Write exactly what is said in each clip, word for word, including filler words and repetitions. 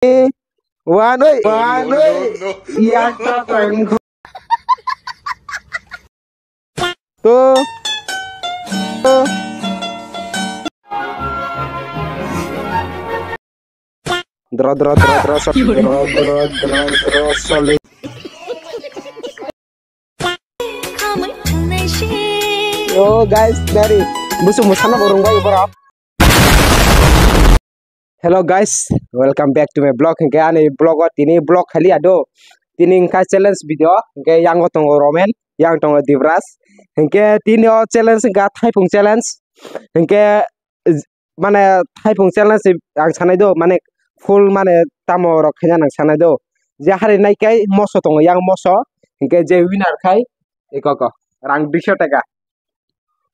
One, oi, one, oi. Yakta tang. To. To. Dro, dro, dro, dro, sol-, dro, dro, dro, dro, sol-. Yo, guys, dari musuh musana burung bayu borok. Hello guys, welcome back to my vlog. Hingke ani vlog o tini vlog khali ado. Tini hingka challenge video. Hingke yang o tongo Romen, yang tongo Divras. Hingke tini o challenge hingka thaipung challenge. Hingke mane thaipung challenge se ang sanai do, mane full mane tamo rok khaina nang sanai do. Je hari nai kai moso tongo yang moso, hingke je winner khai eko ko rang duiso taka.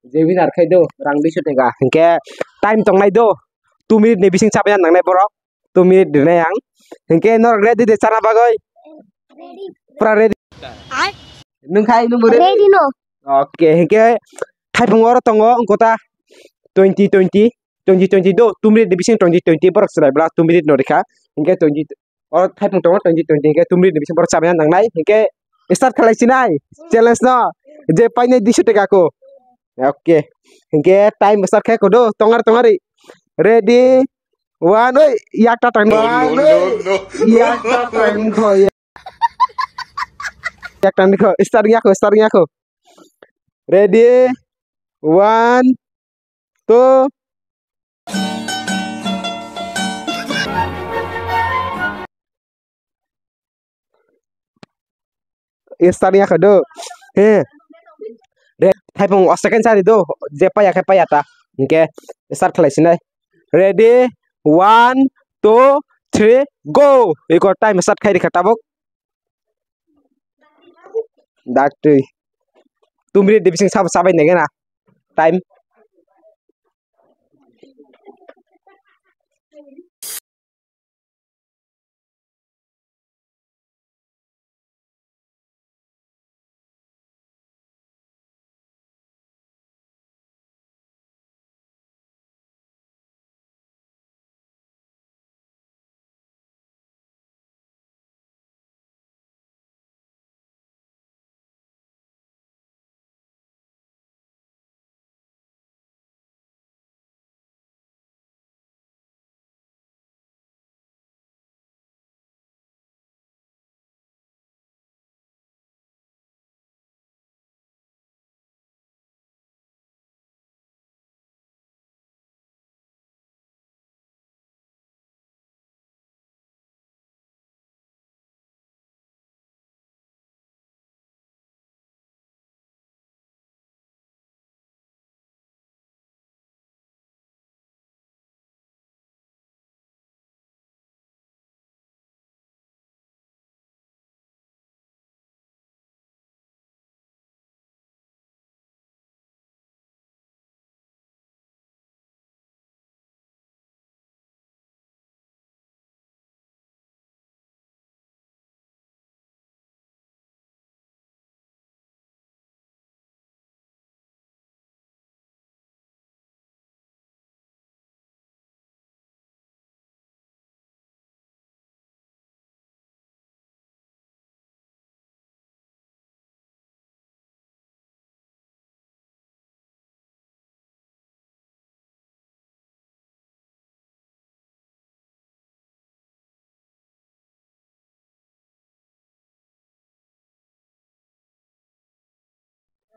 Je winner khai do rang duiso taka. Hingke time tongnai do, two minute ni bising chabai nangnai borok, two minute rinai ang. Hingke norok ready de chana bagoi? Pura ready. Nung khai nung bo ready? Ready no. Okay, hingke thaipung oro tongo wngkota twenty twenty, twenty twenty do, two minute ni bising twenty twenty borok chwrai bla two minute no rikha, hingke twenty o thaipung tongo twenty twenty, hingke two minute ni bising borok chabaina nangnai, hingke start khalai sinai challenge no, je painai duiso taka ko. Okay, hingke time start khai kodo, tongari tongari, ready, one, oi, yakta tang, no, no, no, no. Yakta tang kho, yakta tang kho, start yakho, start yakho. Ready? One, two. Start yakho do. He. Re, thaipung o second sari do. Je paya khe paya ta. Hingke start khalai sinai. Ready? One, two, three, go. Iko time start khai rikha tabuk. Dak twi. Two minute de bising sabo sabai nege na. Time.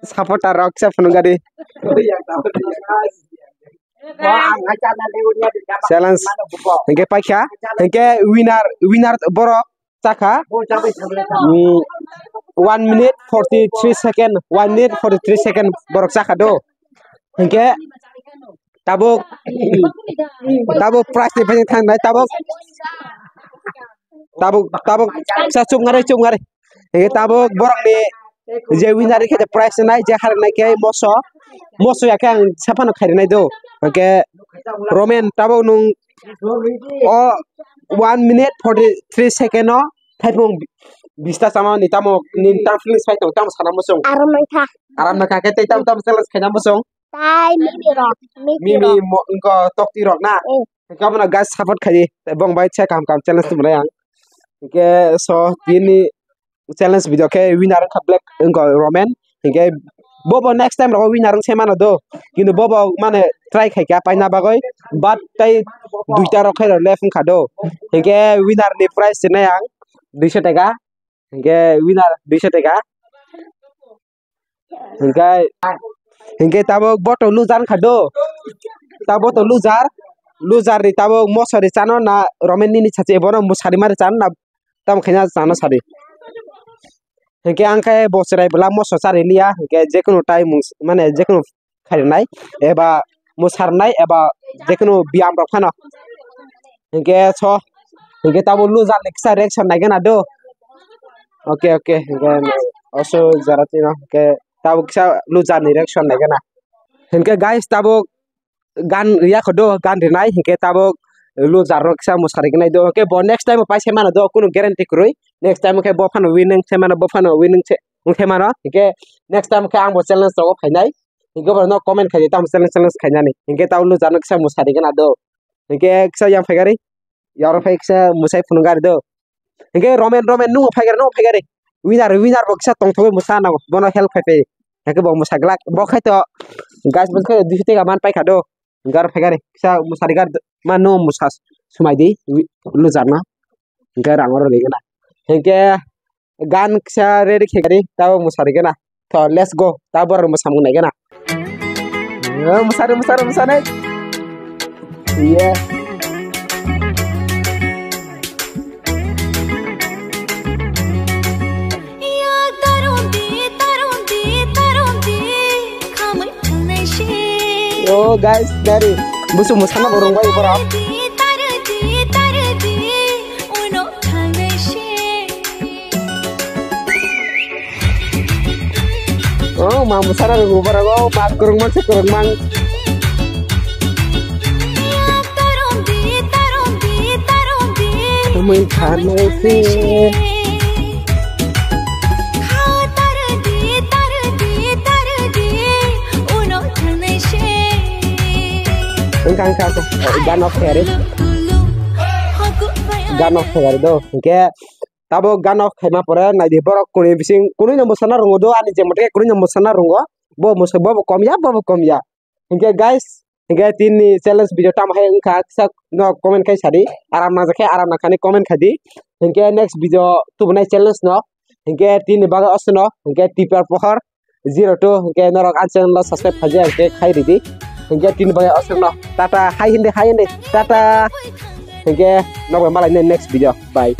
Supporter rok se phunukgadi. Challenge. Hingke paikha. Hingke winner, winner borok chakha. Mm, one minute forty three second. One minute forty three second borok chakha do. Hingke tabuk, tabuk prize ni bai thangnai tabuk. Tabuk, tabuk, sa chupngari, chupngari. Hingke tabuk borokni je winner khe prize nai, je harnai khe moso. Moso ya khe ang saphano khairnai do. Hingke Romen tabuk nung o one minute forty three second o thaipung bista chama ni tamo ni tamo feelings pai tong tamo sana mosong. Aram nangkha. Aram nangkha khe tei tamo tamo challenge khaina mosong. Tai mimi rok, mimi Mimi rok. mo-, wngkha tokti rok na. Eh. Hingke abono guys support khaidi. Tei bong bai se kaham kaham challenge tongmani ang. Hingke so tini challenge video khe winner wngkha Black wngkha Roman. Hingke bobo next time rogo winner wngse mano do. Kintu bobo mane try khaikha paina bagwi. But tei duita rok khe left wngkha do. Hingke winner ni prize se nai ang duiso taka. Hingke winner duiso taka. Hingke, hingke tabuk boto loser wngkha do. Tabuk to loser, loser ni tabuk mosori chano na Roman nini sachi bono musari mari chano na tamo khaina chano sadi. Hingke ang khe bo chwrai bwla moso chari liya, hingke jekunu tai mung mane jekunu khairoknai eba musarnai eba jekunu biyam rok phano. Hingke so, hingke tabuk loser ni kisa reaction naigena do. Okay, okay, hingke oso jara tino hingke tabuk kisa loser ni reaction naigena. Hingke guys tabuk gan riya kho do, gan rinai hingke tabuk loser rok kisa musari gnai do. Hingke bo next time pai se mano do, kunu guarantee kwrwi. Next time khe bo phano winning se mano, bo phano winning se wng se mano. Hingke next time khe ang bo challenge rogo phainai. Hingke bo no comment khaidi, tamo challenge, challenge khainani. Hingke tamo loser no kisa musari gana do. Hingke kisa yang phaigari. Yaro phai kisa musai phunung gari do. Hingke Roman, Roman nungo phaigari, nungo phaigari. Winner, winner bo kisa tongthogwi musa nango. Bono help khai phai. Hingke bo musa glak. Bo khai to guys bo khai duiso teka man paikha do. Hingke aro phaigari. Kisa musari gari do. Ma nungo musa sumai di. Wi-, loser no. Hingke rang oro rigena. Hingke gan kisa ready khe gari, tabo musari gana. To, let's go. Tabo borok musamung nai gana. Eh, musari, musari, musari. Iya. Oh, guys, dari. Busu musana borong bai borok. Oh, ma musana rw borok, oh, ma kwrwngma se kwrwngma. Mui khanai se. Wngkha, wngkha, wngkha. Gan off khaiyari. Gan off khaiyari do. Hingke tabo gan off khaima pore naidi borok kuni bising kunui no mwsana rongo do ani je mote kunui no mwsana rongo. Bo mwsa-, bo bo kom ya, bo bo kom ya. Hingke guys, hingke tini challenge video tamo hai wngkha kisa no comment khai sadi. Aram nangjakhe aram nangkhani comment khaidi. Hingke next video tubunai challenge no. Hingke tini bagwi osno. Hingke tipar pohor zero two hingke norok ang channel no subscribe khaijak hingke khai ridi. Hingke tini bagwi osno. Tata, hai hindi, hai hindi. Tata. Hingke nokbai malai next video. Bye.